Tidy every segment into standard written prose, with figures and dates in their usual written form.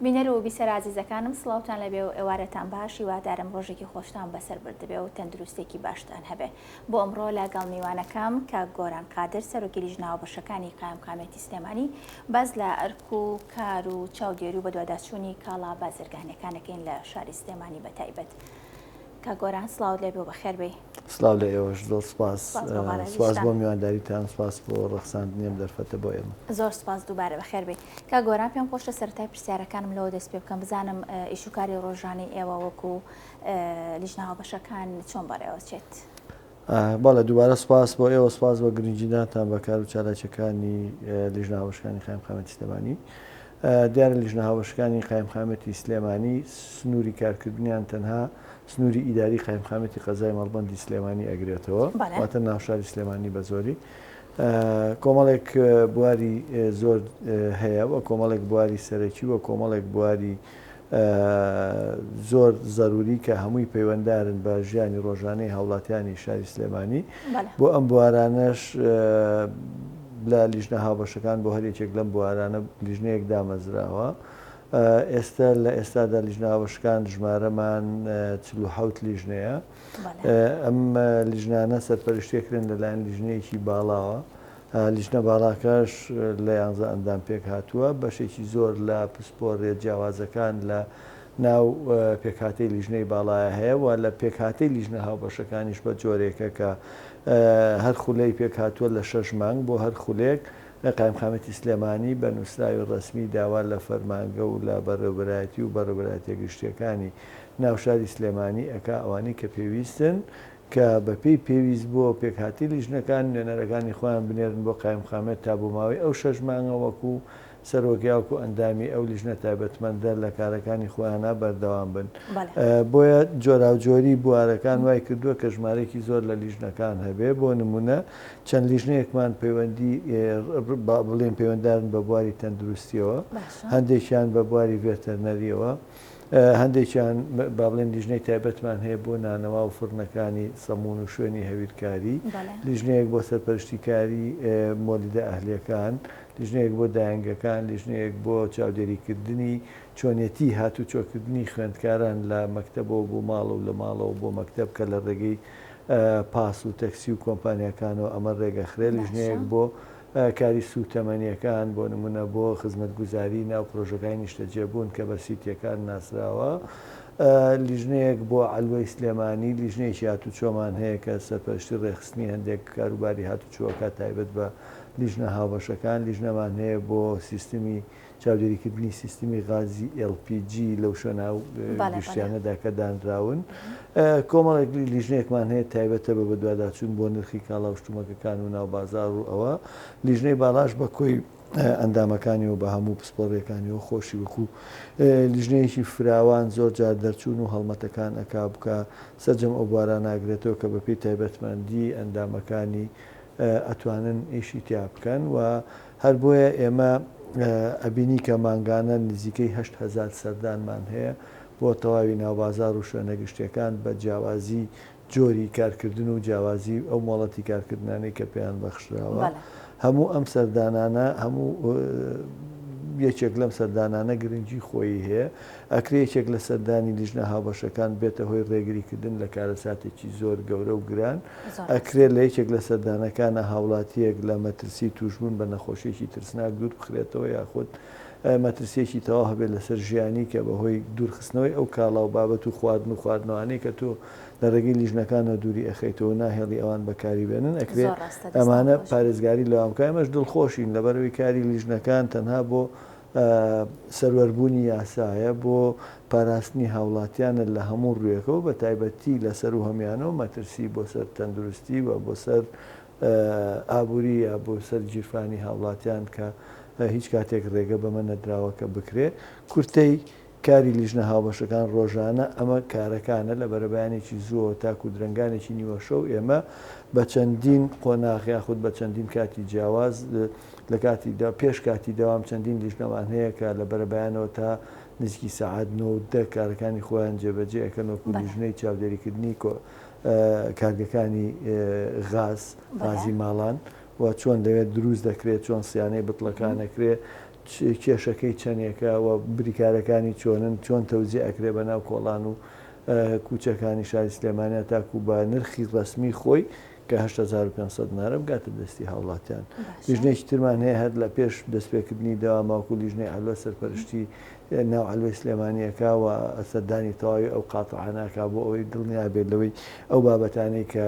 بینەر و بیسەرە ئازیزەکانم سڵاوتان لەبێ و ئێوارەتان باش هیوادارم ڕۆژێکی خۆشتان بەسەر بردبێ و تەندروستێکی باشتان هەبێ بۆ ئەمڕۆ لەگەڵ میوانەکەم کاک گۆران قادر سەرۆکی لیژنە هاوبەشەکانی قایمقامیەتی سلێمانی باس لە ئەرک و کار و چاودێری و بەدواداچوونی کاڵا بازرگانیەکان ئەکەین لە شاری سلێمانی بەتایبەت. کاک گۆران سڵاوت لێبێ و بەخێر بێی. سڵاو لە ئێوەش زۆر سپاس سپاس بۆ میوانداریتان سپاس بۆ ڕەخساندنی ئەم دەرفەتە بۆ ئێمە. زۆر سپاس دووبارە بەخێر بێی. کاک گۆران پێم خۆشە سەرەتای پرسیارەکانم لەوە دەست پێ بکەم بزانم ئیش و کاری ڕۆژانەی ئێوە وەکو لیژنە هاوبەشەکان چۆن بەڕێوەچێت؟ بەڵێ دووبارە سپاس بۆ ئێوە سپاس بۆ گرنگیدانتان بە کار و چالاکیەکانی لیژنە هاوبەشەکانی قایمقامیەتی سلێمانی. دیارە لیژنە هاوبەشەکانی قایمقامیەتی سلێمانی سنووری کارکردنیان تەنها سنووری ئیداری قایمقامیەتی قەزای مەڵبەندی سلێمانی ئەگرێتەوە واتە ناوشاری سلێمانی بە زۆری کۆمەڵێک بواری زۆر هەیە و کۆمەڵێک بواری سەرەکی و کۆمەڵێک بواری زۆر زەروری کە هەمووی پەیوەندارن بە ژیانی ڕۆژانەی هاوڵاتیانی شاری سلێمانی بۆ ئەم بوارانەش لە لیژنە هاوبەشەکان بۆ هەر یەکێک لەم بوارانە لیژنەیەک دامەزراوە ئێستا لە ئێستادا لیژنە هاوبەشەکان ژمارەمان 47 لیژنەیە ئەم لیژنانە سەرپەرشتێکرێن لەلایەن لیژنەیەکی باڵاوە لیژنە باڵاکەش لە یانزە ئەندام پێکهاتووە، بەشێکی زۆر لە پسپۆڕیە جیاوازەکان لە ناو پێکهاتەی لیژنەی باڵایە هەیە و لە پێکهاتەی لیژنە هاوبەشەکانیش بە جۆرێکە کە هەر خولەی پێکهاتووە لە شەش مانگ بۆ هەر خولێک قایمقامیەتی سلێمانی بە نووسراوی ڕەسمی داوا لە فەرمانگە و لە بەڕێوبەرایەتی و بەڕێوبەرایەتیە گشتیەکانی ناو شاری سلێمانی ئەکا ئەوانەی کە پێویستن کە بەپێی پێویست بۆ پێکهاتەی لیژنەکان نوێنەرەکانی خۆیان بنێرن بۆ قایمقامیەت تا بۆ ماوەی ئەو شەش مانگە وەکو سەرۆک یاوەکو ئەندامی ئەو لیژنە تایبەتمەندە لە کارەکانی خۆیانا بەردەوام بن. بۆیە جۆراوجۆری بوارەکان وای کردووە کە ژمارەیەکی زۆر لە لیژنەکان هەبێ بۆ نمونە چەند لیژنەیەکمان پەیوەندی با بڵێین پەیوەندارن بە بواری تەندروستیەوە هەندێکیان بە بواری ڤێتەرنەریەوە. هەندێکیان با بڵێین لیژنەی تایبەتمان هەیە بۆ نانەوا و فڕنەکانی سەموون و شوێنی هەویرکاری، لیژنەیەک بۆ سەرپەرشتیکاری مۆلیدە ئەهلییەکان، لیژنەیەک بۆ دایەنگەکان، لیژنەیەک بۆ چاودێریکردنی چۆنیەتی هاتوچۆکردنی خوێندکاران لە مەکتەبەوە بۆ ماڵ و لە ماڵەوە بۆ مەکتەب کە لە ڕێگەی پاس و تەکسی و کۆمپانیاکانەوە ئەمە ڕێگەخرێت، لیژنەیەک بۆ کاری سووتەمەنییەکان، بۆ نموونە بۆ خزمەتگوزاری ناو پرۆژەکانی نیشتەجێبوون کە بە سیتییەکان ناسراوە، لیژنەیەک بۆ عەلوەی سلێمانی، لیژنەیەکی هاتوچۆمان هەیە کە سەرپەرشتی ڕێکخستنی هەندێک کاروباری هاتوچۆکە تایبەت بە لیژنە هاوبەشەکان، لیژنەمان هەیە بۆ سیستمی چاودێریکردنی سیستمی غازی LPG لەو شوێنە گشتیانەدا کە دانراون. کۆمەڵێک لیژنەیەکمان هەیە تایبەتە بە بەدواداچوون بۆ نرخی کاڵا و شتومەکەکان و ناو بازاڕ و ئەوە. لیژنەی باڵاش بە کۆی ئەندامەکانی و بە هەموو پسپۆڕییەکانیەوە خۆشی وەکو لیژنەیەکی فراوان زۆر جار دەرچوون و هەڵمەتەکان ئەکا بکا سەرجەم ئەو بوارانە ئەگرێتەوە کە بەپێی تایبەتمەندی ئەندامەکانی ئەتوانن ئیشی تیا بکەن و هەر بۆیە ئێمە ئەبینی کە مانگانە نزیکەی 8000 سەردانمان هەیە بۆ تەواوی ناوبازار و شوێنە گشتیەکان بە جیاوازی جۆری کارکردن و جیاوازی ئەو مۆڵەتی کارکردنانەی کە پێیان بەخشراوە هەموو ئەم سەردانانە هەموو یەکێک لەم سەردانانە گرنگی خۆیی هەیە ئەکرێ یەکێک لە سەردانی لیژنە هاوبەشەکان بێتە هۆی ڕێگریکردن لە کارەساتێکی زۆر گەورە و گران ئەکرێت لە یەکێک لە سەردانەکانا هاوڵاتییەک لە مەترسی تووشبوون بە نەخۆشییەکی ترسناک دوور بخرێتەوە یاخود مەترسییەکی تەواو هەبێت لەسەر ژیانی کە بەهۆی دوورخستنەوەی ئەو کاڵا و بابەت و خواردن و خواردنەوانەی کە تۆ لە ڕێگەی لیژنەکانەوە دووری ئەخەیتەوە و ناهێڵی ئەوان بەکاری بێنن ئەکرێ ئەمانە پارێزگاری لەوان بکا ئێمەش دڵخۆشین لەبەرئەوەی کاری لیژنەکان تەنها بۆ سەروەربوونی یاسایە بۆ پاراستنی هاوڵاتیانە لە هەموو ڕوویەکەوە بە تایبەتی لە سەروو هەموویانەوە مەترسی بۆ سەر تەندروستی و بۆ سەر ئابووری یا بۆ سەر گیرفانی هاوڵاتیان کە هیچ کاتێک ڕێگە بەمە نەدراوە کە بکرێ. کورتەی کاری لیژنە هاوبەشەکان ڕۆژانە ئەمە کارەکانە لە بەرەبەیانێکی زووەوە تاکو درەنگانێکی نیوەشەو ئێمە بە چەندین قۆناغ یاخود بە چەندین کاتی جیاواز لە کاتی پێش کاتی دەوام چەندین لیژنەمان هەیە کە لە بەرەبەیانەوە تا نزیکی سەعات نۆ و دە کارەکانی خۆیان جێبەجێ ئەکەن وەکو لیژنەی چاودێریکردنی کارگەکانی غاز غازی ماڵان و چۆن لەوێ دروست دەکرێت چۆن سیانەی بتڵەکان ئەکرێ. کێشەکەی چەندێکە و بریکارەکانی چۆنن، چۆن تەوزیع ئەکرێ بە ناو کۆڵان و کوچەکانی شاری سلێمانیا تاکو بە نرخی ڕەسمی خۆی کە 8500 دینارە بگاتە دەستی هاوڵاتیان. لیژنەیەکی ترمان هەیە هەر لە پێش دەستپێکردنی دەوام وەکو لیژنەی عەلوە سەرپەرشتی ناو عەلوەی سلێمانی ئەکا و سەردانی تەواوی ئەو قاتعانە ئەکا بۆ ئەوەی دڵنیا بێت لەوەی ئەو بابەتانەی کە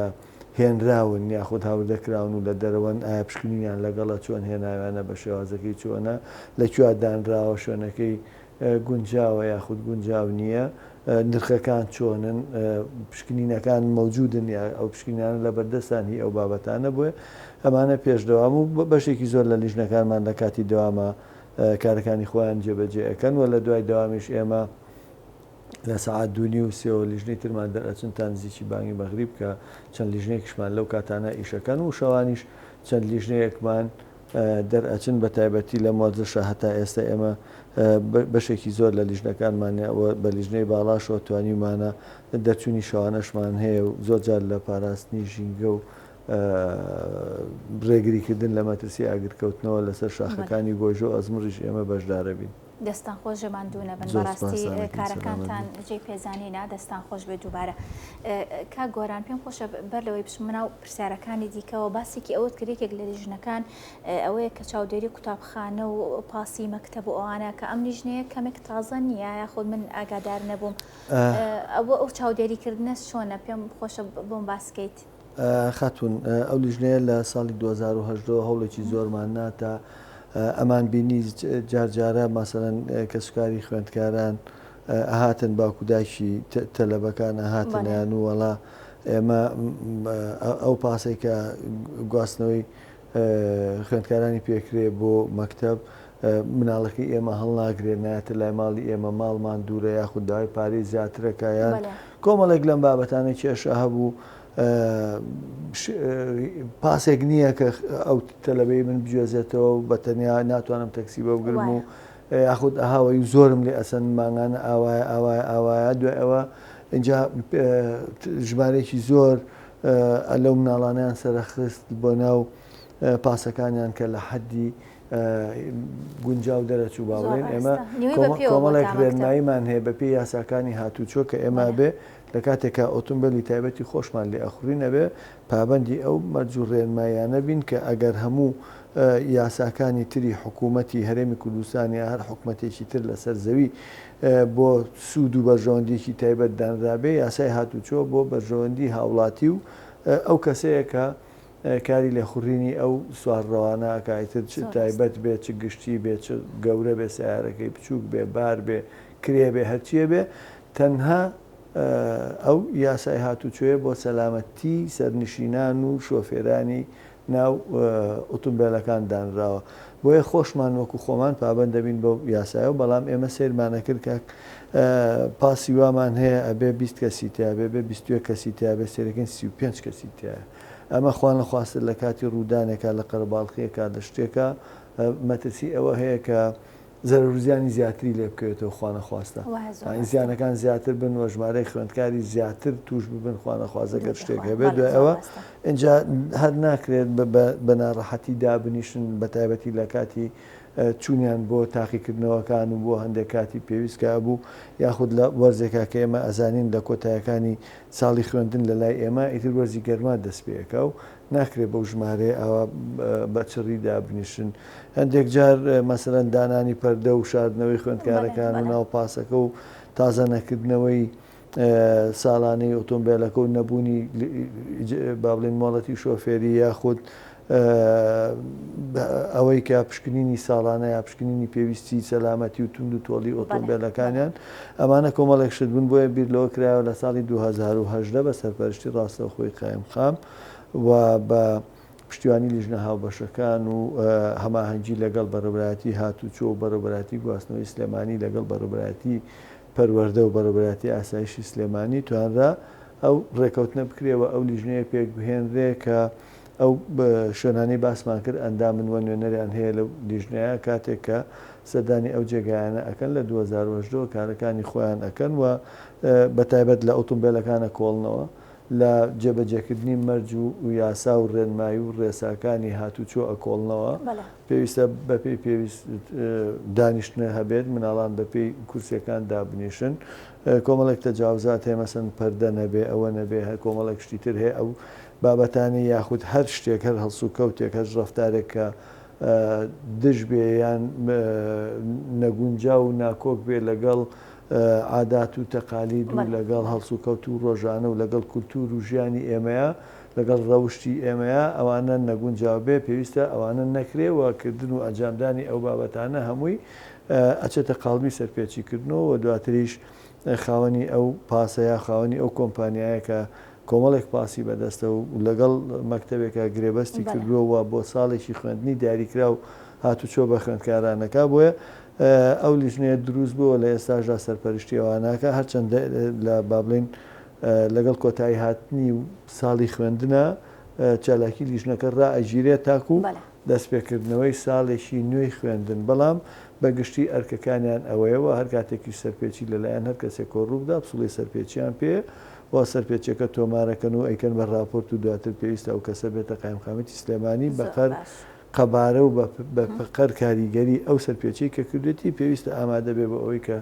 هێنراون یاخود هاوردە کراون و لە دەرەوەن ئایا پشکنینیان لەگەڵە چۆن هێناویانە بە شێوازەکەی چۆنە لە کوێ دانراوە شوێنەکەی گونجاوە یاخود گونجاو نییە نرخەکان چۆنن پشکنینەکان مەوجودن یا ئەو پشکنینانە لە بەردەستان هی ئەو بابەتانە بۆیە ئەمانە پێش دەوام و بەشێکی زۆر لە لیژنەکانمان لە کاتی دەوامە کارەکانی خۆیان جێبەجێ ئەکەن و لە دوای دەوامیش ئێمە لە سەعات دوو نیو سێوە لیژنەی ترمان دەرئەچن تا نزیکی بانگی مەغریب کە چەند لیژنەیەکیشمان لەو کاتانە ئیشەکەن و شەوانیش چەند لیژنەیەکمان دەرئەچن بە تایبەتی لەم وەرزەشا هەتا ئێستا ئێمە بەشێکی زۆر لە لیژنەکانمان بە لیژنەی باڵاشەوە توانیومانە دەرچوونی شەوانەشمان هەیە و زۆر جار لە پاراستنی ژینگە و ڕێگریکردن لە مەترسی ئاگرکەوتنەوە لەسەر شاخەکانی گۆیژە و ئەزمڕیش ئێمە بەشدارەبین. دەستان خۆش بێ ماندوو نەبن زۆر بەڕاستی سپاستان ئەکەین سەلامەت کارەکانتان بن. جێی پێزانینە دەستان خۆش بێ دووبارە کاک گۆران پێم خۆشە بەر لەوەی بچمە ناو پرسیارەکانی دیکەوە باسێکی ئەوەت کرد یەکێک لە لیژنەکان ئەوەیە کە چاودێری قوتابخانە و پاسی مەکتەب و ئەوانە کە ئەم لیژنەیە کەمێک تازە نییە یاخود من ئاگادار نەبووم ئەوە ئەو چاودێریکردنە چۆنە پێم خۆشە بۆم باسکەیت. خاتوون ئەو لیژنەیە لە ساڵی 2018 ەوە هەوڵێکی زۆرمان نا تا ئەمان بینی جار جارە مەسەلەن کەسوکاری خوێندکاران ئەهاتن باوک و دایکی تەلەبەکان ئەهاتن یان و وەڵا ئێمە ئەو پاسەی کە گواستنەوەی خوێندکارانی پێکرێ بۆ مەکتەب مناڵەکەی ئێمە هەڵناگرێ نایەتە لای ماڵی ئێمە ماڵمان دوورە یاخود داوای پارەی زیاترەکە یان کۆمەڵێک لەم بابەتانە کێشە هەبوو پاسێک نییە کە ئەو تەلەبەی من بگوێزێتەوە و بە تەنیا ناتوانم تەکسی بۆ بگرم و یاخود ئەهاوەی زۆرم لێ ئەسەن مانگانە ئاوایە ئاوایە ئاوایە دوای ئەوە اینجا ژمارەیەکی زۆر لەو مناڵانیان سەرخست بۆ ناو پاسەکانیان کە لە حەدی گونجاو دەرەچوو با بڵێن ئێمە کۆمەڵێک ڕێنماییمان هەیە بەپێی یاساکانی هاتوچۆ کە ئێمە بێ لە کاتێکا ئۆتۆمبێلی تایبەتی خۆشمان لێ ئەخوڕین ئەبێ پابەندی ئەو مەرج و ڕێنماییانە بین کە ئەگەر هەموو یاساکانی تری حکوومەتی هەرێمی کوردستان یا هەر حکومەتێکی تر لەسەر زەوی بۆ سوود و بەرژەوەندیەکی تایبەت دانرابێ یاسای هاتوچۆ بۆ بەرژەوەندی هاوڵاتی و ئەو کەسەیە کە کاری لێخوڕینی ئەو سوارڕەوانە ئەکا ئیتر چ تایبەت بێ چ گشتی بێ چ گەورە بێ سەیارەکەی بچووک بێ بار بێ کرێ بێ هەرچیە بێ تەنها ئەو یاسای هاتوچۆیە بۆ سەلامەتی سەرنشینان و شۆفێرانی ناو ئوتومبێلەکان دانراوە بۆیە خۆشمان وەکو خۆمان پابەند دەبین بەو یاسایەوە بەڵام ئێمە سەیرمان ئەکرد کاک پاسی وامان هەیە ئەبێ 20 کەسی تیا بێ بێ 21 کەسی تیا بێ سەیرەکەین 35 کەسی تیایە ئەمە خوانەخواستە لە کاتی ڕوودانێکا لە قەرەباڵخیەکا لە شتێکا مەترسی ئەوە هەیە کە زەرەر و زیانی زیاتری لێ بکەوێتەوە خوانەخواستە یانی زیانەکان زیاتر بن و ژمارەی خوێندکاری زیاتر توش ببن خوانەخوازە گەر شتێک هەبێت دوای ئەوە ئینجا هەر ناکرێت بە ناڕەحەتی دابنیشن بە تایبەتی لە کاتی چوونیان بۆ تاقیکردنەوەکان و بۆ هەندێک کاتی پێویست کە ئەبوو یاخود لە وەرزێکا کە ئێمە ئەزانین لە کۆتایەکانی ساڵی خوێندن لە لای ئێمە ئیتر وەرزی گەرما دەست پێ ئەکا و ناکرێ بەو ژمارەیە ئاوا بە چڕی دابنیشن. هەندێک جار مەسەلەن دانانی پەردە و شاردنەوەی خوێندکارەکان و ناو پاسەکە و تازە نەکردنەوەی ساڵانەی ئۆتۆمبیلەکە و نەبوونی با بڵێین مۆڵەتی شۆفێری یاخود ئەوەی کە پشکنینی ساڵانە یا پشکنینی پێویستی سەلامەتی و توند و تۆڵی ئۆتۆمبیلەکانیان ئەمانە کۆمەڵێک شت بوون بۆیە بیر لەوە کرایەوە لە ساڵی 2018 بە سەرپەرشتی ڕاستەوخۆی قایمقام و بە پشتیوانی لیژنە هاوبەشەکان و هەماهەنگی لەگەڵ بەڕێوەبەرایەتی هاتوچۆ و بەڕێوەبەرایەتی گواستنەوەی سلێمانی لەگەڵ بەڕێوەبەرایەتی پەروەردە و بەڕێوەبەرایەتی ئاسایشی سلێمانی توانرا ئەو ڕێکەوتنە بکرێ و ئەو لیژنەیە پێکبهێنرێ کە ئەو شوێنانەی باسمان کرد ئەندامن و نوێنەریان هەیە لەو لیژنەیە کاتێک کە سەردانی ئەو جێگایانە ئەکەن لە 2018 کارەکانی خۆیان ئەکەن و بەتایبەت لە ئۆتۆمبێلەکانە کۆڵنەوە. لە جێبەجێکردنی مەرج و یاسا و ڕێنمایی و ڕێساکانی هاتوچۆ ئەکۆڵنەوە. پێویستە بەپێی پێویست دانیشتنە هەبێت، مناڵان بەپێی کورسیەکان دابنیشن. کۆمەڵێک تەجاوزات هەیە مەسەن پەردە نەبێ ئەوە نەبێ هەر کۆمەڵێک شتی تر هەیە ئەو بابەتانەی یاخود هەر شتێک هەر هەڵسوکەوتێک هەر ڕەفتارێک کە دژ بێ یان نەگونجاو و ناکۆک بێ لەگەڵ عادات و تەقالید و لەگەڵ هەڵسوکەوت و ڕۆژانە و لەگەڵ کولتوور و ژیانی ئێمەیە لەگەڵ ڕەوشتی ئێمەیە ئەوانە نەگونجاو بێ پێویستە ئەوانە نەکرێ و کردن و ئەنجامدانی ئەو بابەتانە هەمووی ئەچێتە قاڵبی سەرپێچی کردنەوە و دواتریش خاوەنی ئەو پاسە یا خاوەنی ئەو کۆمپانیایە کە کۆمەڵێک پاسی بەدەستە و لەگەڵ مەکتەبێکا گرێبەستی کردووە و بۆ ساڵێکی خوێندنی دیاریکراو هاتوچۆ بە خوێندکارانەکا بۆیە ئەو لیژنەیە دروست بووە لە ئێستاشدا سەرپەرشتی ئەواناکە هەرچەندە لە با بڵێین لەگەڵ کۆتایی هاتنی ساڵی خوێندنە چالاکی لیژنەکە ڕائەگیرێت تاکو دەستپێکردنەوەی ساڵێکی نوێی خوێندن، بەڵام بە گشتی ئەرکەکانیان ئەوەیە و هەر کاتێکیش سەرپێچی لەلایەن هەر کەسێکەوە ڕووبدا پسوڵەی سەرپێچیان پێیە و سەرپێچیەکە تۆمارەکەن و ئەیکەن بە ڕاپۆرت و دواتر پێویستە ئەو کەسە بێتە قایمقامیەتی سلێمانی بەقەر قەبارە و بە قەر کاریگەری ئەو سەرپێچیەی کە کردوێتی پێویستە ئامادە بێ بۆ ئەوەی کە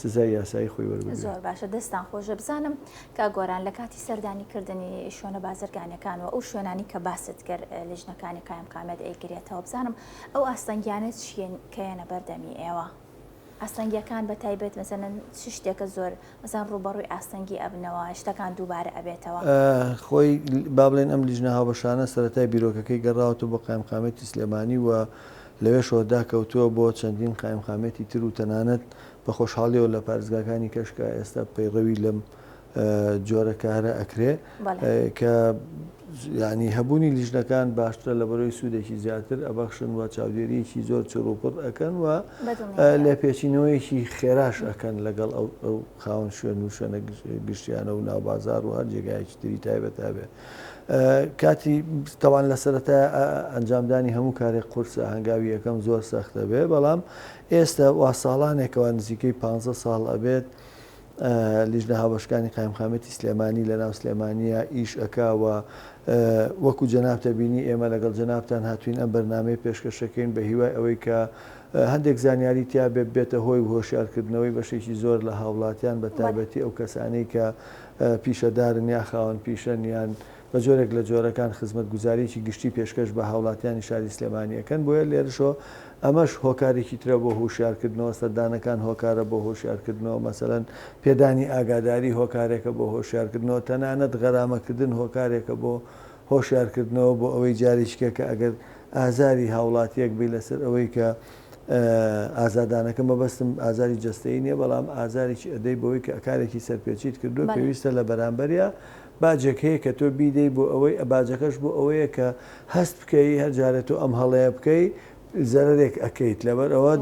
سزای یاسایی خۆی وەربگرێت. زۆر باشە دەستتان خۆشبێ بزانم کاک گۆران لە کاتی سەردانی کردنی شوێنە بازرگانیەکان و ئەو شوێنانی کە باست کرد لیژنەکانی قایمقامیەت ئەیگرێتەوە بزانم ئەو ئاستەنگیانە چیین کە یەنە بەردەمی ئێوە ئاستەنگیەکان بە تایبەت مەسەلەن چ شتێکە زۆر مەسەن ڕووبەڕووی ئاستەنگی ئەبنەوە شتەکان دووبارە ئەبێتەوە؟ خۆی با بڵێن ئەم لیژنە هاوبەشانە سەرەتای بیرۆکەکەی گەڕاوەتەوە بۆ قایمقامیەتی سلێمانی و لەوێشەوە داکەوتووە بۆ چەندین قایمقامیەتی تر و تەنانەت بە خۆشحاڵیەوە لە پارێزگاکانی کەش کە ئێستا پەیڕەوی لەم جۆرە کارە ئەکرێ کە یعنی هەبوونی لیژنەکان باشترە لە بەرەوەی سوودێکی زیاتر ئەبەخشن و چاودێریەکی زۆر چڕوپڕ ئەکەن و لێپێچینەوەیەکی خێراش ئەکەن لەگەڵ ئەو خاوەن شوێن و شوێنە گشتیانە و ناوبازار و هەر جێگایەکی تری تایبەت هەبێ. کاتی تەوان لە سەرەتا ئەنجامدانی هەموو کارێک قورسە هەنگاوی یەکەم زۆر سەختە بێ بەڵام ئێستا وا ساڵانێکەوە نزیکەی پ ساڵ ئەبێت لیژنە هاوبەشەکانی قایمقامیەتی سلێمانی لە ناو سلێمانیە ئیش ئەکا و وەکو جەنابتە بینی ئێمە لەگەڵ جەنابتان هاتوین ئەم بەرنامەی پێشکەشەکەین بە هیوای ئەوەی کە هەندێک زانیاری تیا بێ بێتە هۆی هۆشیارکردنەوەی بەشێکی زۆر لە هاوڵاتیان بە تایبەتی ئەو کەسانەی کە پیشەدارن یا خاوەن پیشەن یان بە جۆرێک لە جۆرەکان خزمەتگوزاریی گشتی پێشکەش بە هاوڵاتیانی شاری سلێمانی ئەکەن، بۆیە لێرەشەوە ئەمەش هۆکارێکی ترە بۆ هۆشیارکردنەوە، سەردانەکان هۆکارە بۆ هۆشیارکردنەوە، مەسەلەن پێدانی ئاگاداری هۆکارێکە بۆ هۆشیارکردنەوە، تەنانەت غەرامەکردن هۆکارێکە بۆ هۆشیارکردنەوە بۆ ئەوەی جارێکیکە کە ئەگەر ئازاری هاوڵاتیەک بی لەسەر ئەوەی کە ئازادانەکە مەبەستم ئازاری جەستەیی نیە بەڵام ئازارێکی ئەدەی بەوەی کە کارێکی سەرپێچیت کردووە پێویستە لە بەرامبەریا باجێک هەیە کە تۆ بیدەی بۆ ئەوەی باجەکەش بۆ ئەوەیە کە هەست بکەی هەر جارێ تۆ ئەم هەڵەیە بکەی زەرەرێک ئەکەیت لەبەر ئەوە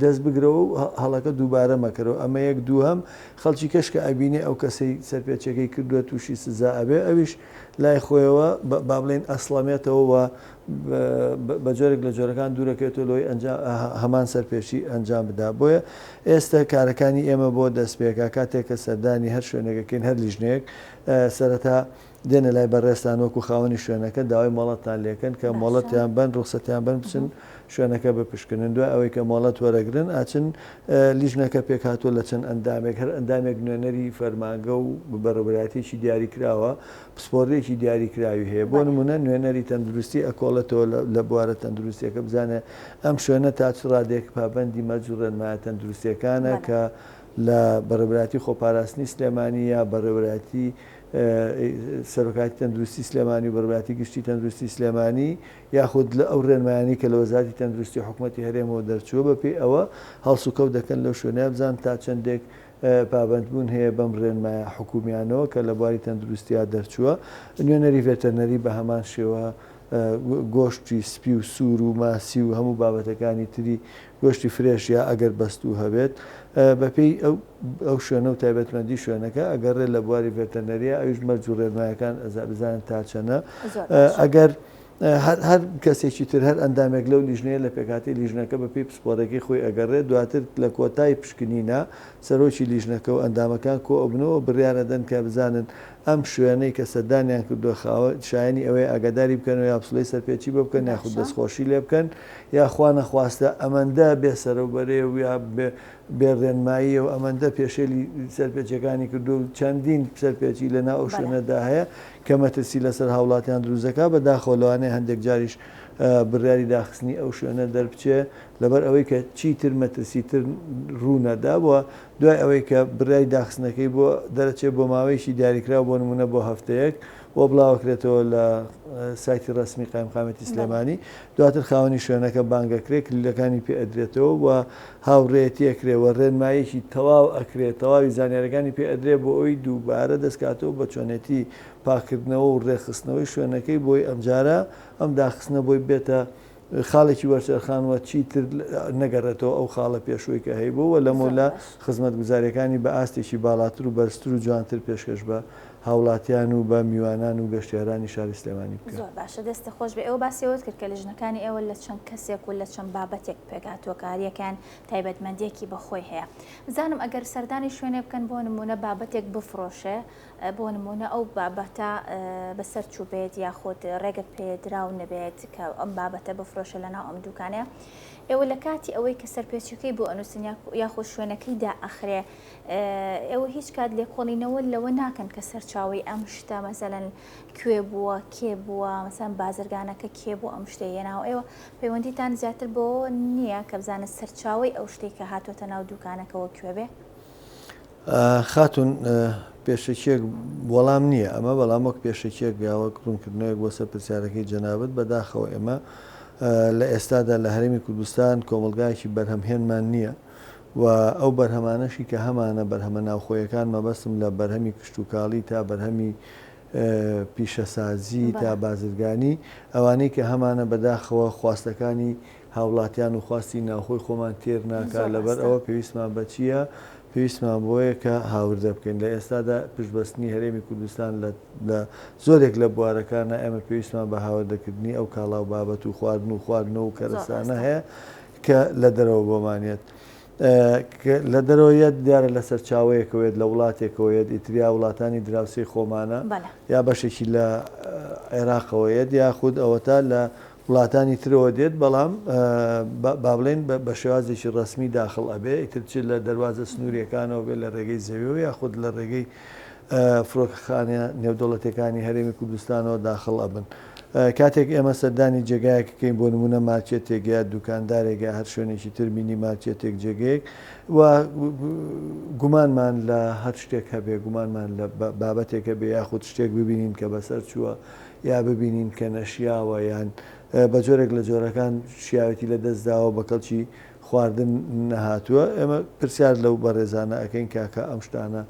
دەست بگرەوە و هەڵەکە دووبارە مەکەرەوە ئەمە یەک دووهەم خەڵکی کەش کە ئەبینێ ئەو کەسەی سەرپێچەکەی کردووە تووشی سزا ئەبێ ئەویش لای خۆیەوە با بڵێین ئەسڵەمێتەوە و بە جۆرێک لە جۆرەکان دوورەکەوێتەوە لەوەی هەمان سەرپێچی ئەنجام بدا بۆیە ئێستا کارەکانی ئێمە بۆ دەستپێکا کاتێک کە سەردانی هەر شوێنێکەکەین هەر لیژنەیەک سەرەتا دێنە لای بەڕێزتان وەکو خاوەنی شوێنەکە داوای مۆڵەتتان لێکەن کە مۆڵەتیان بەن ڕوخسەتیان بەن بچن شوێنەکە بپشکنن دوای ئەوەی کە مۆڵەت وەرەگرن ئاچن لیژنەکە پێکهاتووە لە چەند ئەندامێک هەر ئەندامێک نوێنەری فەرمانگە و بەڕێوەبەرایەتیەکی دیاریکراوە پسپۆڕیەکی دیاریکراوی هەیە بۆ نمونە نوێنەری تەندروستی ئەکۆڵێتەوە لە بوارە تەندروستیەکە بزانێ ئەم شوێنە تا چ ڕادەیەک پابەندی مەرج و ڕێنمایە تەندروستیەکانە کە لە بەڕێوەبەرایەتی خۆپاراستنی سلێمانی یا بەڕێوەبەرایەتی سەرۆکایەتی تەندروستی سلێمانی و بەڕێوەبەرایەتی گشتی تەندروستی سلێمانی یاخود لە ئەو ڕێنمایانەی کە لە وەزارەتی تەندروستی حکومەتی هەرێمەوە دەرچووە بەپێی ئەوە هەڵسوکەوت دەکەن لەو شوێنە بزان تا چەندێک پابەندبوون هەیە بەم ڕێنمایە حکومیانەوە کە لە بواری تەندروستیا دەرچووە. نوێنەری ڤێتەرنەری بە هەمان شێوە گۆشتی سپی و سوور و ماسی و هەموو بابەتەکانی تری گۆشتی fresh یا ئەگەر بەستوو هەبێت بەپێی ئەو شوێنە و تایبەتمەندی شوێنەکە ئەگەڕێ لە بواری ڤێتەرنەریە ئەویش مەرج و ڕێنمایەکان ئەزا بزانن تا چەنە ئەگەر. هەر هەر کەسێکی تر هەر ئەندامێک لەو لیژنەیە لە پێکهاتەی لیژنەکە بە پێی پسپۆڕێکەی خۆی ئەگەڕێت دواتر لە کۆتای پشکنینە سەرۆکی لیژنەکە و ئەندامەکان کۆ ئەبنەوە بڕیار ئەدەن کە بزانن ئەم شوێنەی کە سەردانیان کردووە خاوە شایەنی ئەوەیە ئاگاداری بکەنەوە یا پسڵەی سەرپێچی بۆ بکەن یاخود باشە. دەستخۆشی لێ بکەن یا خوا نەخواستە ئەمەندە بێ سەرەوبەرەیە و یا بێ بێ ڕێنماییە و ئەمەندە پێشێلی سەرپێچیەکانی کردووە و چەندین سەرپێچی لەناو ئەو بەڵێ. شوێنەدا هەیە کە مەترسی لەسەر هاوڵاتیان دروست دەکات، بەداخەوە لەوانەیە هەندێک جاریش بڕیاری داخستنی ئەو شوێنە دەربچێ لەبەر ئەوەی کە چیتر مەترسی تر ڕوو نەدا و دوای ئەوەی کە بڕیاری داخستنەکەی بۆ دەرەچێ بۆ ماوەیەکی دیاریکراو بۆ نمونە بۆ هەفتەیەک و بڵاوەکرێتەوە لە سایتی ڕەسمی قایمقامێتی سلێمانی دواتر خاوەنی شوێنەکە بانگەکرێ کلیلەکانی پێ ئەدرێتەوە و هاوڕێیەتی ئەکرێ و ڕێنماییەکی تەواو ئەکرێ، تەواوی زانیاریەکانی پێ ئەدرێ بۆ ئەوەی دووبارە دەستکاتەوە بە چۆنێتی پاککردنەوە و ڕێکخستنەوەی شوێنەکەی بۆی ئەمجارە ئەم داخستنە بۆی بێتە خاڵێکی وەرچەرخان و چیتر نەگەڕێتەوە ئەو خاڵە پێشووی کە هەیبوو و زۆر لەمەولا باش. خزمەتگوزاریەکانی بە ئاستێکی باڵاتر و بەرزتر و جوانتر پێشکەش بە هاوڵاتیان و بە میوانان و گەشتیارانی شاری سلێمانی بکا. زۆر باشە دەستت خۆش بێ ئێوە باسی ئەوەت کرد کە لیژنەکانی ئێوە لە چەند کەسێک و لە چەند بابەتێک پێکهاتووە کە هەریەکەیان تایبەتمەندیەکی بە خۆی هەیە بزانم ئەگەر سەردانی شوێنێ بکەن بۆ نمونە بابەتێک بفرۆشێ بۆ نمونە ئەو بابەتە بەسەر چووبێت یاخود ڕێگە پێدراو نەبێت کە ئەم بابەتە بفرۆشە لەناو ئەم دوکانەیە ئێوە لە کاتی ئەوەی کە سەرپێچەکەی بۆ ئەنووسن یاخود شوێنەکەی دائەخرێ ئێوە هیچ کات لێکۆڵینەوە لەوە ناکەن کە سەرچاوەی ئەم شتە مەسەلەن کوێ بووە کێ بووە مەسەن بازرگانەکە کێ بوو ئەم شتەی هێناوە ئێوە پەیوەندیتان زیاتر بەوە نییە کە بزانن سەرچاوەی ئەو شتەی کە هاتووەتە ناو دوکانەکەوە کوێ بێ؟ خاتوون پێشەکیەک وەڵام نییە ئەمە بەڵام وەک پێشەکیەک یا وەک ڕوونکردنەوەیەک بۆ سەر پرسیارەکەی جەنابت بەداخەوە ئێمە لە ئێستادا لە هەرێمی کوردستان کۆمەڵگایەکی بەرهەمهێنمان نییە و ئەو بەرهەمانەشی کە هەمانە بەرهەمە ناوخۆیەکان مەبەستم لە بەرهەمی کشتوکاڵی تا بەرهەمی پیشەسازی تا بازرگانی ئەوانەی کە هەمانە بەداخەوە خواستەکانی هاوڵاتیان و خواستی ناوخۆی خۆمان تێر ناکا لەبەر ئەوە پێویستمان بە چییە؟ پێویستمان بۆیە کە هاوردە بکەین لە ئێستادا پشتبەستنی هەرێمی کوردستان لە زۆرێک لە بوارەکانە ئێمە پێویستمان بە هاوردەکردنی ئەو کاڵا و بابەت و خواردن و خواردنەوە و کەرەسانە هەیە کە لە دەرەوە بۆمان یەت لە دەرەوە یەت دیارە لە سەرچاوەیەکەوە یەت لە وڵاتێکەوە یەت ئیتر یا وڵاتانی دراوسێی خۆمانە یا بەشێکی لە عێراقەوە یەت یاخود ئەوەتا لە وڵاتانی ترەوە دێت بەڵام با بڵێن بە شێوازێکی ڕەسمی داخڵ ئەبێ ئیتر چ لە دەروازە سنووریەکانەوە بێت لە ڕێگەی زەویەوە یاخود لە ڕێگەی فڕۆکەخانە نێودەوڵەتیەکانی هەرێمی کوردستانەوە داخڵ ئەبن. کاتێک ئێمە سەردانی جێگایەک ئەکەین بۆ نموونە مارکێتێک یا دوکاندارێک یا هەر شوێنێکی تر مینی مارکێتێک جێگەیەک و گومانمان لە هەر شتێک هەبێ گومانمان لە بابەتێک هەبێ یاخود شتێک ببینین کە بەسەر چووە یا ببینین کە نەشیاوە یان بە جۆرێک لە جۆرەکان شیاوێتی لە دەست داوە بە کەڵکی خواردن نەهاتووە ئێمە پرسیار لەو بەڕێزانە ئەکەین کاکە ئەم شتانە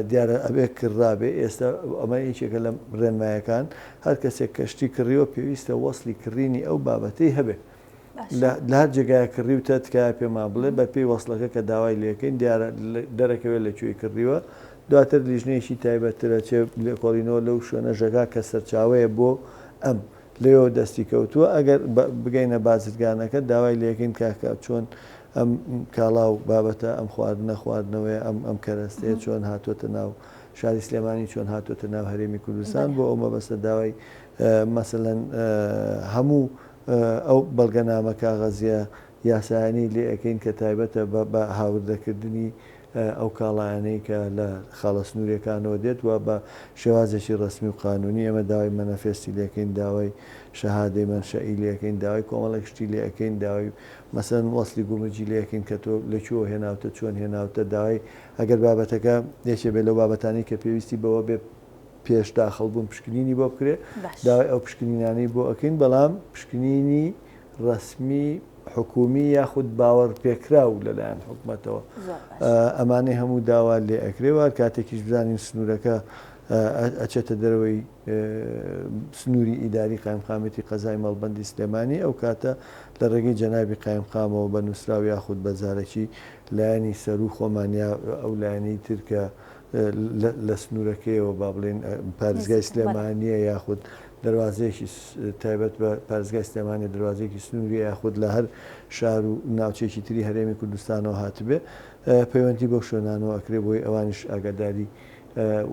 دیارە ئەبێ کڕرابێ ئێستا ئەمە یەکێکە لە ڕێنمایەکان هەر کەسێک کە شتی کڕیوە پێویستە وەسڵی کڕینی ئەو بابەتەی هەبێ لە هەر جێگایە کڕیوتە تکایە پێمان بڵێ بە پێی وەسڵەکە کە داوای لێکەین دیارە دەرەکەوێت لە کوێی کڕیوە دواتر لیژنەیەکی تایبەتترە چێ لێکۆڵینەوە لەو شوێنە ژەکا کە سەرچاوەیە بۆ ئەم لەوێوە دەستی کەوتووە ئەگەر بگەینە بازرگانەکە داوای لێکەین کاکە چۆن ئەم کاڵا و بابەتە ئەم خواردنە خواردنەوەیە ئەم ئەم کەرەستەیە چۆن هاتۆتە ناو شاری سلێمانی چۆن هاتۆتە ناو هەرێمی کوردستان بۆ ئەو مەبەستە داوای مەسەلەن هەموو ئەو بەڵگەنامە کاغەزیە یاسایانەی لێ ئەکەین کە تایبەتە بە هاوردەکردنی ئەو کاڵایانەی کە لە خاڵە سنووریەکانەوە دێت و بە شێوازێکی ڕەسمی و قانونی ئێمە داوای مەنەفێستی لێکەین داوای شەهادەی مەنشەئی لێکەین داوای کۆمەڵێک شتی لێ ئەکەین داوای مەسەلەن وەسڵی گومرگی لێکەین کە تۆ لە کوێوە هێناوتە چۆن هێناوتە داوای ئەگەر بابەتەکە یەکێ بێ لەو بابەتانەی کە پێویستی بەوە بێ پێش داخڵ بوون پشکنینی بۆ بکرێ داوای ئەو پشکنینانەی بۆ ئەکەین بەڵام پشکنینی ڕەسمی حکومی یاخود باوەڕپێکراو لەلایەن حکومەتەوە ئەمانەی هەموو داوا لێ ئەکرێ و هەر کاتێکیش بزانین سنوورەکە ئەچێتە دەرەوەی سنووری ئیداری قایمقامیەتی قەزای مەڵبەندی سلێمانی ئەو کاتە لە ڕێگەی جەنابی قایمقامەوە بە نووسراو یاخود بە زارەکی لایەنی سەروو خۆمان یا ئەو لایەنەی تر کە لە سنوورەکەیەوە با بڵێین پارێزگای سلێمانییە یاخود. دەروازەیەکی تایبەت بە پارێزگای سلێمانی، دەروازەیەکی سنووریە یاخود لە هەر شار و ناوچەیەکی تری هەرێمی کوردستانەوە هاتبێ پەیوەندی بەو شوێنانەوە ئەکرێ بۆی ئەوانیش ئاگاداری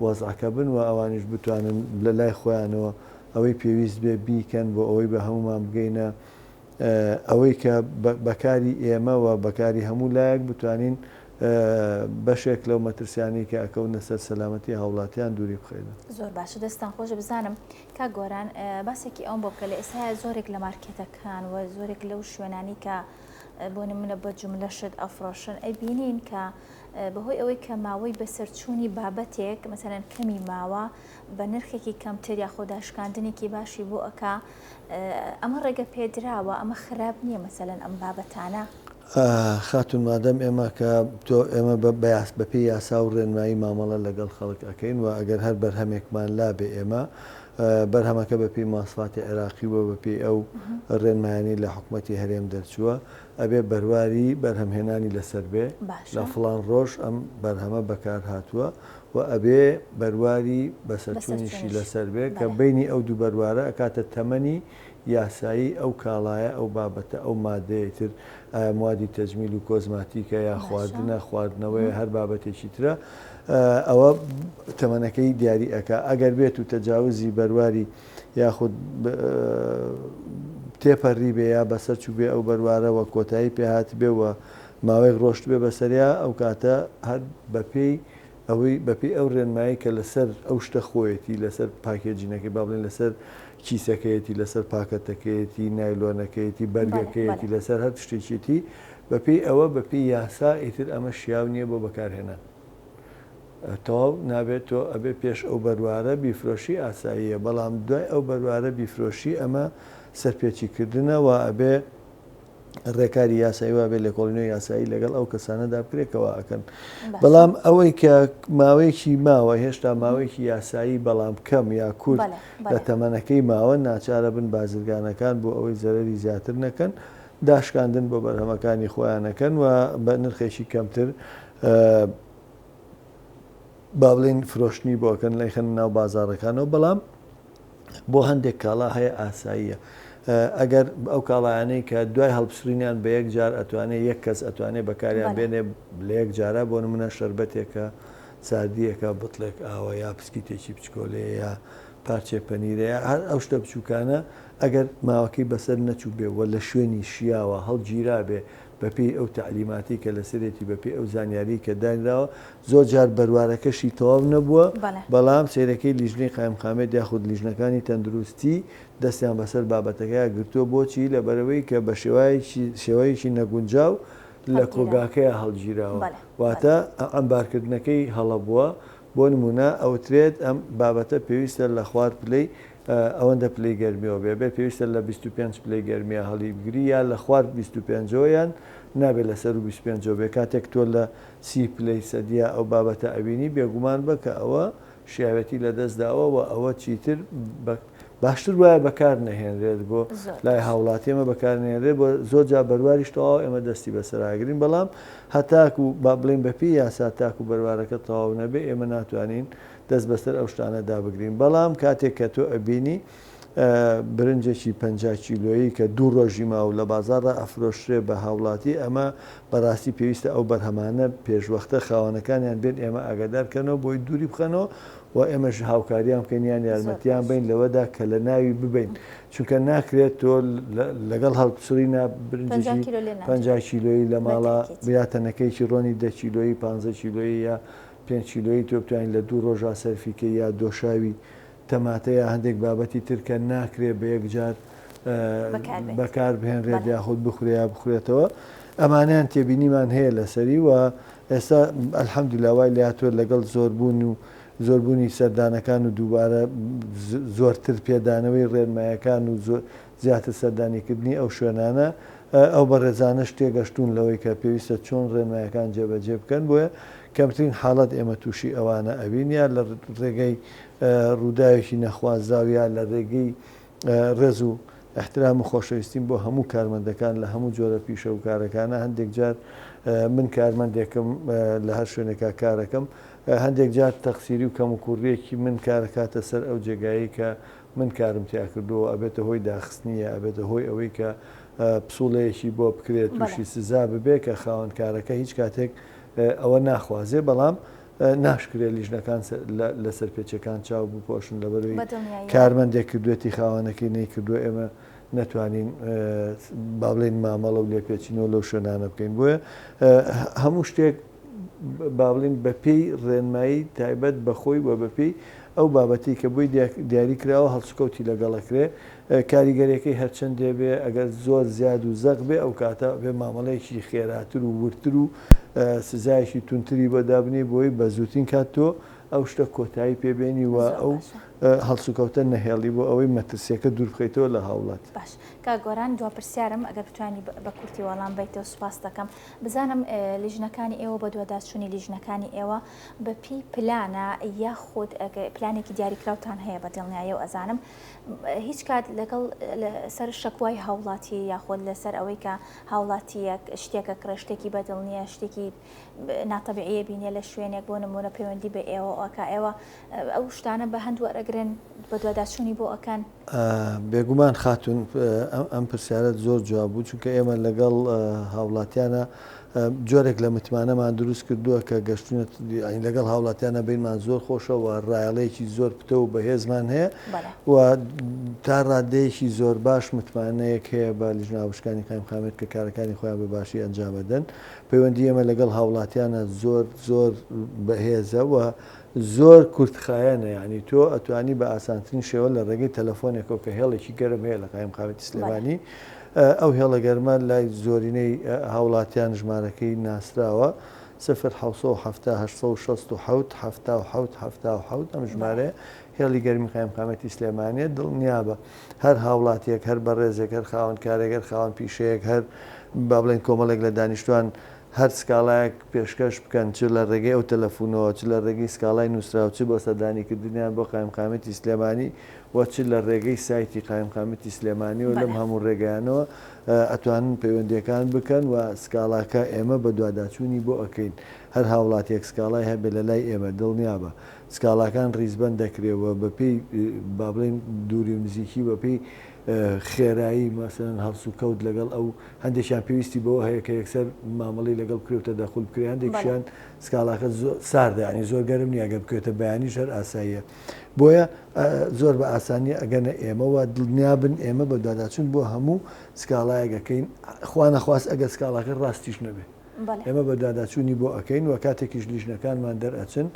وەزعەکە بن و ئەوانیش بتوانن لە لای خۆیانەوە ئەوەی پێویست بێ بیکەن بۆ ئەوەی بە هەموومان بگەینە ئەوەی کە بەکاری ئێمە و بەکاری هەموو لایەک بتوانین بەشێک لەو مەترسیانەی کە ئەکەونە سەر سەلامەتی هاوڵاتیان دووری بخەینەوە. زۆر باشە دەستتان خۆش بزانم کاک گۆران باسێکی ئەوم بۆ بکە لە ئێستایا زۆرێک لە مارکێتەکان و زۆرێک لەو شوێنانی کە بۆ نمونە بە جوملە شت ئەفرۆشن ئەیبینین کە بەهۆی ئەوەی کە ماوەی بەسەرچوونی بابەتێک مەسەلەن کەمی ماوە بە نرخێکی کەمتر یاخۆ داشکاندنێکی باشی بۆ ئەکا ئەمە ڕێگە پێدراوە ئەمە خراپ نییە مەسەلەن ئەم بابەتانە؟ خاتوون مادەم ئێمە کە تۆ ئێمە بە بەیاس بەپێی یاسا و ڕێنمایی مامەڵە لەگەڵ خەڵک ئەکەین و ئەگەر هەر بەرهەمێکمان لابێ ئێمە بەرهەمەکە بەپێی مواسفاتی عێراقی و بەپێی ئەو ڕێنمایانەی لە حکومەتی هەرێم دەرچووە ئەبێ بەرواری بەرهەمهێنانی لەسەر بێ لە فڵان ڕۆژ ئەم بەرهەمە بەکار هاتووە و ئەبێ بەرواری بەسەرچوونیشی لەسەر بێ کە بەینی ئەو دوو بەروارە ئەکاتە تەمەنی یاسایی ئەو کاڵایە ئەو بابەتە ئەو مادەیە تر ئایا موادی تەجمیل و کۆزماتیکە یا خواردنە خواردنەوەیە هەر بابەتێکی ترە ئەوە تەمەنەکەی دیاری ئەکا ئەگەر بێت و تەجاوزی بەرواری یاخود تێپەری بێ یا بەسەر چووبێ ئەو بەروارە وە کۆتایی پێ هاتبێ و ماوەیەک ڕۆشتبێ بەسەریا ئەو کاتە هەر بەپێی ئەوەی بەپێی ئەو ڕێنمایی کە لەسەر ئەو شتە خۆیەتی لەسەر packaging ەکەی با بڵێین لەسەر کیسەکەیەتی لەسەر پاکەتەکەیەتی نایلۆنەکەیەتی بەرگەکەیەتی لەسەر هەر شتێکیەتی بەپێی ئەوە بەپێی یاسا ئیتر ئەمە شیاو نییە بۆ بەکارهێنان تەواو نابێت تۆ ئەبێ پێش ئەو بەروارە بیفرۆشی ئاساییە بەڵام دوای ئەو بەروارە بیفرۆشی ئەمە سەرپێچی کردنە و ئەبێ ڕێکاری یاسایی وابێ لێکۆڵینەوەی یاسایی لەگەڵ ئەو کەسانەدا بکرێت کەوا ئەکەن بەڵام ئەوەی کە ماوەیەکی ماوە هێشتا ماوەیەکی یاسایی بەڵام کەم یا کورت لە تەمەنەکەی ماوە ناچارە بن بازرگانەکان بۆ ئەوەی زەرەری زیاتر نەکەن داشکاندن بۆ بەرهەمەکانی خۆیانەکەن و بە نرخێکی کەمتر با بڵێین فرۆشتنی بۆ ئەکەن لەیخەنە ناو بازاڕەکانەوە بەڵام بۆ هەندێک کاڵا هەیە ئاساییە ئەگەر ئەو کاڵایانەی کە دوای هەڵپچڕینیان بە یەک جار ئەتوانێ یەک کەس ئەتوانێ بەکاریان بێنێ لە یەک جارا بۆ نمونە شەربەتێکە ساردیەکە بتڵێک ئاوە یا پسکیتێکی بچکۆلەیە یا پارچەی پەنیرە یا هەر ئەو شتە بچووکانە ئەگەر ماوەکەی بەسەر نەچوو بێ و لە شوێنی شیاوە هەڵگیرابێ بەپێی ئەو تەعلیماتەی کە لەسەرێتی بەپێی ئەو زانیاریەی کە دانراوە زۆر جار بەروارەکەشی تەواو نەبووە بەڵام سەیرەکەی لیژنەی قایمقامیەت یاخود لیژنەکانی تەندروستی دەستیان بەسەر بابەتەکەیا گرتووە بۆچی لەبەرئەوەی کە بە شێوەیەکی نەگونجاو لە کۆگاکەیا هەڵگیراوە واتە عەمبارکردنەکەی هەڵە بووە بۆ نموونە ئەوترێت ئەم بابەتە پێویستە لە خوار پلەی ئەوەندە پلەی گەرمیەوە بێ بێ پێویستە لە 25 پلەی گەرمیا هەڵی بگری یا لە خوار 25 ەوە یان نابێ لە سەروو 25 ەوە بێ کاتێک تۆ لە 30 پلەی سەدیا ئەو بابەتە ئەبینی بێگومان بە کە ئەوە شیاوێتی لە دەست داوە و ئەوە چیتر بە باشتر وایە بەکار نەهێنرێت بۆ لای هاوڵاتی ئێمە بەکار نەهێنرێت بۆ زۆر جار بەرواریش تەواو ئێمە دەستی بەسەراگرین بەڵام هەتاکو با بڵێین بەپێی یاسا تاکو بەروارەکە تەواو نەبێ ئێمە ناتوانین دەست بەسەر ئەو شتانە دابگرین بەڵام کاتێک کە تۆ ئەبینی برنجێکی 50 کیلۆیی کە دوو ڕۆژی ماوە لە بازاڕا ئەفرۆشرێ بە هاوڵاتی ئەمە بەڕاستی پێویستە ئەو بەرهەمانە پێشوەختە خاوەنەکانیان بێن ئێمە ئاگادار کەنەوە بۆی دووری بخەنەوە و ئێمەش هاوکاریان بکەین یان یارمەتیان بەین لەوەدا کە لە ناوی ببەین چونکە ناکرێت تۆ لەگەڵ هەڵپچڕینا برنجێکی 50 کیلۆیی لە ماڵا یا تەنەکەیەکی ڕۆنی 10 کیلۆیی 15 کیلۆیی یا 5 کیلۆیی تۆ بتوانین لە دوو ڕۆژا سەرفی کەی یا دۆشاوی تەماتە یا هەندێک بابەتی تر کە ناکرێت بە یەکجار بەکار بهێنرێت یاخود بخورێ یا بخورێتەوە ئەمانیان تێبینیمان هەیە لەسەری و ئێستا الحمدللە وای لێهاتووە لەگەڵ زۆربوون و زۆربوونی سەردانەکان و دووبارە زۆرتر پێدانەوەی ڕێنمایەکان و زیاتر سەردانیکردنی ئەو شوێنانە ئەو بەڕێزانەش تێگەشتوون لەوەی کە پێویستە چۆن ڕێنمایەکان جێبەجێ بکەن بۆیە کەمترین حاڵەت ئێمە تووشی ئەوانە ئەبین یا لە ڕێگەی ڕووداوێکی نەخوازراو یا لە ڕێگەی ڕێز و. ئیحترام و خۆشەویستیم بۆ هەموو کارمەندەکان لە هەموو جۆرە پیشە و کارەکانە، هەندێک جار من کارمەندێکم لە هەر شوێنێکا کارەکەم، هەندێک جار تەقسیری و کەموکوڕییەکی من کارەکاتە سەر ئەو جێگایەی کە من کارم تیا کردووە و ئەبێتە هۆی داخستنی یا ئەبێتە هۆی ئەوەی کە پسوڵەیەکی بۆ بکرێت تووشی سزا ببێ کە خاوەن کارەکە هیچ کاتێک ئەوە ناخوازێ بەڵام ناشکرێ لیژنەکان لە سەرپێچیەکان چاو بپۆشن لەبەرەوەی کارمەندێک کردوێتی خاوەنەکەی نەیکردووە ئێمە نەتوانین با بڵێین مامەڵە و لێپێچینەوە لەو شوێنانە بکەین بۆیە هەموو شتێک با بڵێین بەپێی ڕێنمایی تایبەت بە خۆی و بەپێی ئەو بابەتەی کە بۆی دیاری کراوە هەڵسوکەوتی لەگەڵ ئەکرێ کاریگەریەکەی هەرچەندێ بێ ئەگەر زۆر زیاد و زەق بێ ئەو کاتە بێ مامەڵەیەکی خێراتر و وردتر و سزایەکی توندتری بۆ دابنێی بۆی بە زووترین کات تۆ ئەو شتە کۆتایی پێ بێنی و ئەو هەڵسوکەوتە نەهێڵی بۆ ئەوەی مەترسیەکە دوور بخەیتەوە لە هاوڵاتی. باش کاک گۆران دوا پرسیارم ئەگەر بتوانی بە کورتی وەڵام بەیتەوە سوپاست دەکەم بزانم لیژنەکانی ئێوە بەدواداچوونی لیژنەکانی ئێوە بە پێی پلانە یاخود پلانێکی دیاریکراوتان هەیە بە دڵنیایەوە ئەزانم هیچ کات لەگەڵ سەر شەکوای هاوڵاتی یاخود لەسەر ئەوەی کە هاوڵاتیەک شتێکە کڕێ شتێکی بەدڵ نییە شتێکی ناتەبیعیە بینێ لە شوێنێک بۆ نمونە پەیوەندی بە ئێوە ئەکا ئێوە ئەو شتانە بە هەند وەرەگرن بەدواداچوونی بۆ ئەکەن؟ بێگومان خاتوون ئەم پرسیارەت زۆر جوان بوو چونکە ئێمە لەگەڵ هاوڵاتیانە جۆرێک لە متمانەمان دروست کردووە کە گەشتونەت یانی لەگەڵ هاوڵاتیانە بینمان زۆر خۆشە و ڕایەڵەیەکی زۆر پتە و بەهێزمان هەیە و تا ڕادەیەکی زۆر باش متمانەیەک هەیە بە لیژنە هاوبەشەکانی قایمقامیەت کە کارەکانی خۆیان بە باشی ئەنجامەدەن پەیوەندی ئێمە لەگەڵ هاوڵاتیانە زۆر زۆر بەهێزە و زۆر کورتخایەنە یانی تۆ ئەتوانی بە ئاسانترین شێوە لە ڕێگەی تەلەفۆنێکەوە کە هێڵێکی گەرم هەیە لە قایمقامیەتی سلێمانی ئەو هێڵە گەرمە لای زۆرینەی هاوڵاتیان ژمارەکەی ناسراوە، 0 770 867 77 77، ئەم ژمارەیە هێڵی گەرمی قایمقامیەتی سلێمانیە، دڵنیابە هەر هاوڵاتیەک، هەر بەڕێزێک، هەر خاوەن کارێک، هەر خاوەن پیشەیەک، هەر با بڵێین کۆمەڵێک لە دانیشتوان هەر سکاڵایەک پێشکەش بکەن چ لە ڕێگەی ئەو تەلەفونەوە، چ لە ڕێگەی سکاڵای نوسراو، چ بۆ سەردانیکردنیان بۆ قایمقامیەتی سلێمانی، و چ لە ڕێگەی سایتی قایمقامیەتی سلێمانیەوە لەم هەموو ڕێگایانەوە ئەتوانن پەیوەندیەکان بکەن و سکاڵاکە ئێمە بەدواداچوونی بۆ ئەکەین هەر هاوڵاتیەک سکاڵای هەبێ لە لای ئێمە دڵنیابە سکاڵاکان ڕیزبەند دەکرێ و بەپێی با بڵێین دووری و نزیکی بەپێی خێرایی مەسەلەن هەڵسوکەوت لەگەڵ ئەو هەندێکیان پێویستی بەوە هەیە کە یەکسەر مامەڵەی لەگەڵ بکرێ و تەدەخول بکرێ هەندێکیان سکاڵاکە ساردە یانی زۆر گەرم نییە گەر بکەوێتە بەیانیش هەر ئاساییە بۆیە زۆر بە ئاسانی ئەگەنە ئێمە و دڵنیابن ئێمە بەدواداچوون بۆ هەموو سکاڵایەک ئەکەین خوا نەخواست ئەگەر سکاڵاکە ڕاستیش نەبێ ئێمە بەدواداچوونی بۆ ئەکەین و کاتێکیش لیژنەکانمان دەرئەچن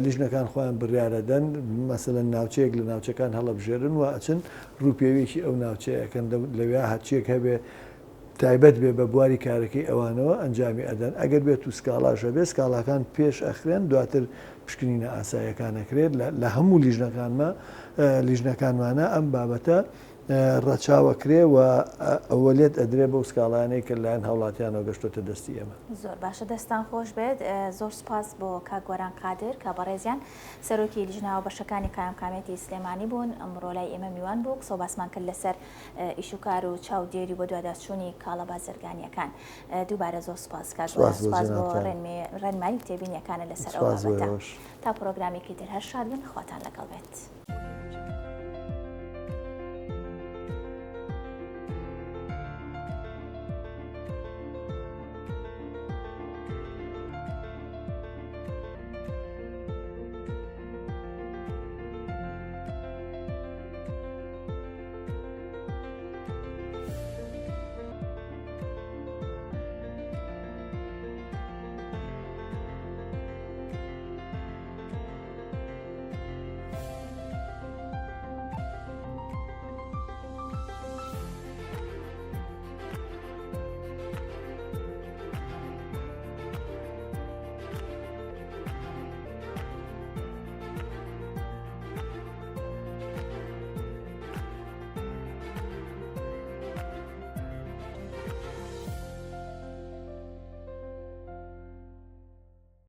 لیژنەکان خۆیان بڕیارەدەن مەسەلەن ناوچەیەک لە ناوچەکان هەڵەبژێرن و ئەچن ڕووپێویەکی ئەو ناوچەیە ئەکەن لەویا هەرچیەک هەبێ تایبەت بێ بە بواری کارەکەی ئەوانەوە ئەنجامی ئەدەن، ئەگەر بێت و سکاڵاش هەبێت سکاڵاکان پێش ئەخرێن دواتر پشکنینە ئاساییەکان ئەکرێت لە هەموو لیژنەکانما لیژنەکانمانا ئەم بابەتە ڕەچاو ئەکرێ و ئەوەلێت ئەدرێ بەو سکاڵایانەی کە لەلایەن هاوڵاتیانەوە گەشتۆتە دەستی ئێمە. زۆر باشە دەستان خۆش بێت زۆر سوپاس بۆ کاک گۆران قادر کە بەڕێزیان سەرۆکی لیژنە هاوبەشەکانی قایمقامیەتی سلێمانی بوون ئەمڕۆ لای ئێمە میوان بوو قسەو باسمان کرد لەسەر ئیشوکار و چاودێری و بەدواداچوونی کاڵا بازرگانییەکان. دووبارە زۆر سوپاس کاک گۆران، سوپاس بۆ سوپاس بۆ جەنابتان. ڕێنمایی و تێبینییەکانت لەسەر ئەو سوپاس بۆ بابەتە. ئێوەش. تا پڕۆگرامێکی تر هەر شاد بن، خواتان لەگەڵ بێت.